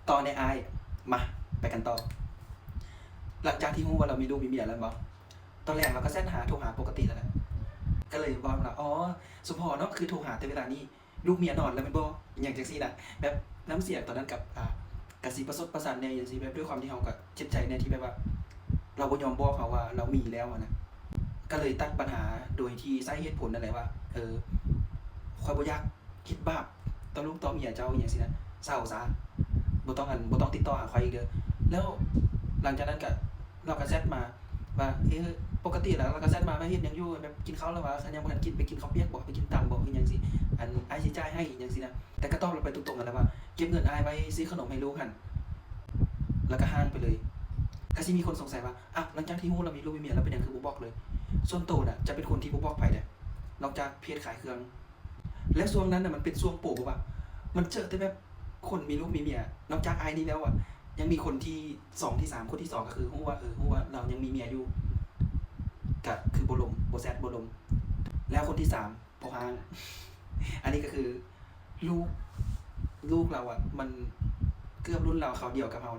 ຕໍ່ແນ່ອ້າຍ. ມາ ໄປກັນຕໍ່. ຫຼັງຈາກທີ່ຮູ້ວ່າລາວມີລູກມີເມຍແລ້ວແມ່ນບໍ່? ຕອນແລກລາວກໍແຊັດຫາ ໂທຫາປົກກະຕິຫັ້ນແຫຼະ. ກໍເລີຍເວົ້ານຳລາວ, ອໍ ສົມພໍເນາະ, ຄືໂທຫາແຕ່ເວລານີ້ ລູກເມຍນອນແລ້ວແມ່ນບໍ່? ອີ່ຫຍັງຈັ່ງຊີ້ນະ. ແບບນ້ຳສຽງຕອນນັ້ນກໍ ອ່າ ກໍຊິປະຊົດປະຊັນແດ່ຈັ່ງຊີ້, ແບບດ້ວຍຄວາມທີ່ເຮົາກໍເຈັບໃຈແດ່ທີ່ແບບວ່າ ລາວບໍ່ຍອມບອກເຮົາວ່າລາວມີແລ້ວຫັ້ນນະ. ກໍເລີຍຕັດບັນຫາໂດຍທີ່ໃຊ້ເຫດຜົນນັ້ນແຫຼະວ່າ ເອີ ຂ້ອຍບໍ່ຢາກ ຄິດບາບຕໍ່ລູກຕໍ່ເມຍເຈົ້າ ອີ່ຫຍັງຊີ້ນະ, ເຊົາຊະ, ບໍ່ຕ້ອງ ອັນ ບໍ່ຕ້ອງຕິດຕໍ່ຫາຂ້ອຍອີກເດີ້. ແລ້ວຫຼັງຈາກນັ້ນກະ ລາວກະແຊັດມາວ່າ ເອີ ປົກກະຕິແລ້ວລາວກະແຊັດມາວ່າ ເຮັດຫຍັງຢູ່? ແບບກິນເຂົ້າແລ້ວຫວາ? ຄັນຍັງບໍ່ທັນກິນ ໄປກິນເຂົ້າປຽກບໍ? ໄປກິນຕຳບໍ? ອີ່ຫຍັງຊີ້, ອັນ ອ້າຍຊິຈ່າຍໃຫ້ ອີ່ຫຍັງຊີ້ນະ. ແຕ່ກະຕອບລາວໄປຕົງໆຫັ້ນແຫຼະວ່າ ເກັບເງິນອ້າຍໄວ້ຊື້ຂະໜົມໃຫ້ລູກຫັ້ນ. ແລ້ວກະຮ່າງໄປເລີຍ. ກະຊິມີຄົນສົງໄສວ່າ ອ້າວ ຫຼັງຈາກທີ່ຮູ້ລາວມີລູກມີເມຍແລ້ວ ເປັນຫຍັງຄືບໍ່ບອກເລີຍ? ສ່ວນໂຕນະ ຈະເປັນຄົນທີ່ບໍ່ບອກໃຜເດ້ ນອກຈາກເພຈຂາຍເຄື່ອງ. ແລ້ວຊ່ວງນັ້ນນະ ມັນເປັນຊ່ວງໂປະບໍ່ວະ, ມັນເຈີແຕ່ແບບຄົນມີລູກມີເມຍ. ນອກຈາກອ້າຍນີ້ແລ້ວອະ ຍັງມີຄົນທີສອງ ທີສາມ, ຄົນທີສອງກໍຄືຮູ້ວ່າ ເອີ ຮູ້ວ່າລາວຍັງມີເມຍຢູ່ ກະຄືບໍ່ລົມ, ບໍ່ແຊັດ ບໍ່ລົມ. ແລ້ວຄົນທີສາມ ບໍ່ຮ່າງ. ອັນນີ້ກໍຄືລູກ ລູກລາວອະ ມັນເກືອບລຸ້ນລາວຄາວດຽວກັບເຮົາເດ້.